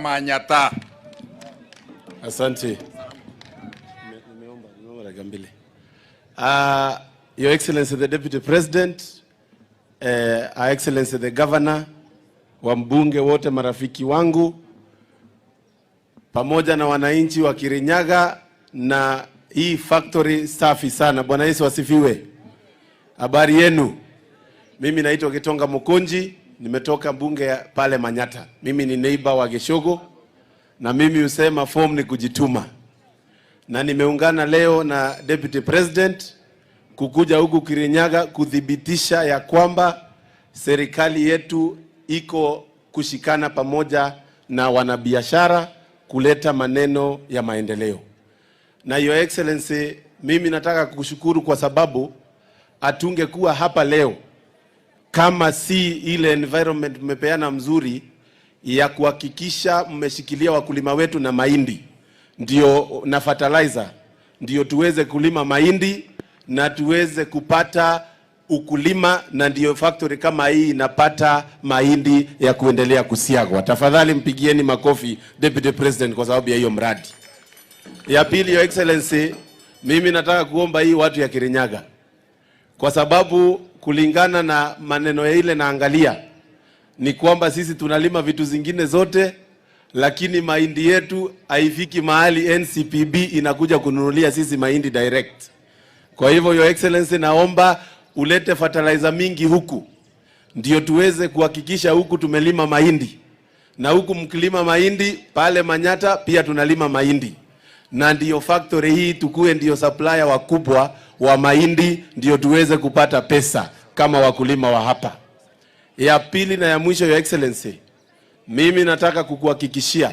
Manyatta. Asante. Nimeomba dakika 2. Your Excellency the Deputy President, Her Excellency the Governor, wabunge wote, marafiki wangu, pamoja na wananchi wa Kirinyaga na hii factory safi sana. Bwana Yesu asifiwe. Habari yenu? Mimi naitwa Gitonga Mukunji, nimetoka bunge pale Manyatta. Mimi ni neighbor wa Gichugu na mimi husema form ni kujituma, na nimeungana leo na Deputy President kukuja huku Kirinyaga kuthibitisha ya kwamba serikali yetu iko kushikana pamoja na wanabiashara kuleta maneno ya maendeleo. Na Your Excellency, mimi nataka kukushukuru kwa sababu hatungekuwa hapa leo kama si ile environment mmepeana mzuri ya kuhakikisha mmeshikilia wakulima wetu na mahindi ndio na fertilizer ndio tuweze kulima mahindi na tuweze kupata ukulima, na ndio factory kama hii inapata mahindi ya kuendelea kusiagwa. Tafadhali mpigieni makofi Deputy President kwa sababu ya hiyo mradi. Ya pili, Your Excellency, mimi nataka kuomba hii watu ya Kirinyaga kwa sababu kulingana na maneno ya ile naangalia ni kwamba sisi tunalima vitu zingine zote, lakini mahindi yetu haifiki mahali NCPB inakuja kununulia sisi mahindi direct. Kwa hivyo, Your Excellency, naomba ulete fertilizer mingi huku ndio tuweze kuhakikisha huku tumelima mahindi na huku mkilima mahindi pale Manyatta pia tunalima mahindi, na ndiyo factory hii tukue ndiyo supplier wakubwa wa mahindi, ndio tuweze kupata pesa kama wakulima wa hapa. Ya pili na ya mwisho, Your Excellency, mimi nataka kukuhakikishia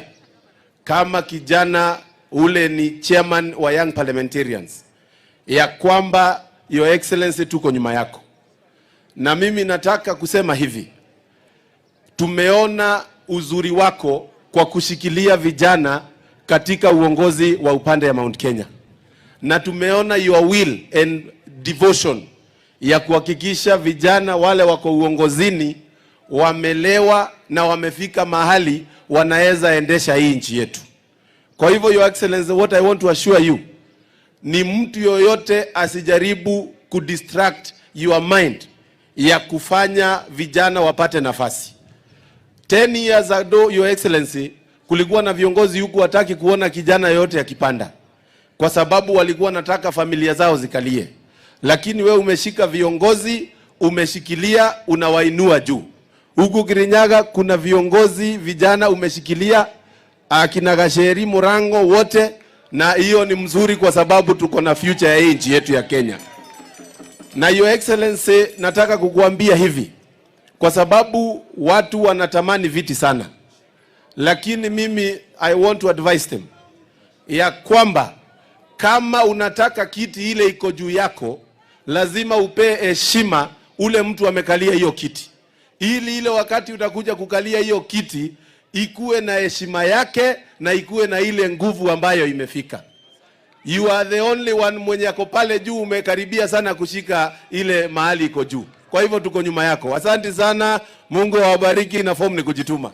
kama kijana ule ni chairman wa Young Parliamentarians ya kwamba, Your Excellency, tuko nyuma yako, na mimi nataka kusema hivi, tumeona uzuri wako kwa kushikilia vijana katika uongozi wa upande ya Mount Kenya, na tumeona your will and devotion ya kuhakikisha vijana wale wako uongozini wamelewa na wamefika mahali wanaweza endesha hii nchi yetu. Kwa hivyo, Your Excellency, what I want to assure you ni mtu yoyote asijaribu kudistract your mind ya kufanya vijana wapate nafasi. 10 years ago, Your Excellency, kulikuwa na viongozi huku hataki kuona kijana yoyote akipanda, kwa sababu walikuwa wanataka familia zao zikalie, lakini we umeshika viongozi, umeshikilia, unawainua juu. Huku Kirinyaga kuna viongozi vijana umeshikilia, akina Gacheri Murango wote, na hiyo ni mzuri kwa sababu tuko na future ya hii nchi yetu ya Kenya. Na Your Excellency, nataka kukuambia hivi kwa sababu watu wanatamani viti sana, lakini mimi I want to advise them ya kwamba kama unataka kiti ile iko juu yako, lazima upee heshima ule mtu amekalia hiyo kiti, ili ile wakati utakuja kukalia hiyo kiti ikuwe na heshima yake na ikuwe na ile nguvu ambayo imefika. You are the only one mwenye ako pale juu, umekaribia sana kushika ile mahali iko juu. Kwa hivyo tuko nyuma yako. Asante sana, Mungu awabariki na form ni kujituma.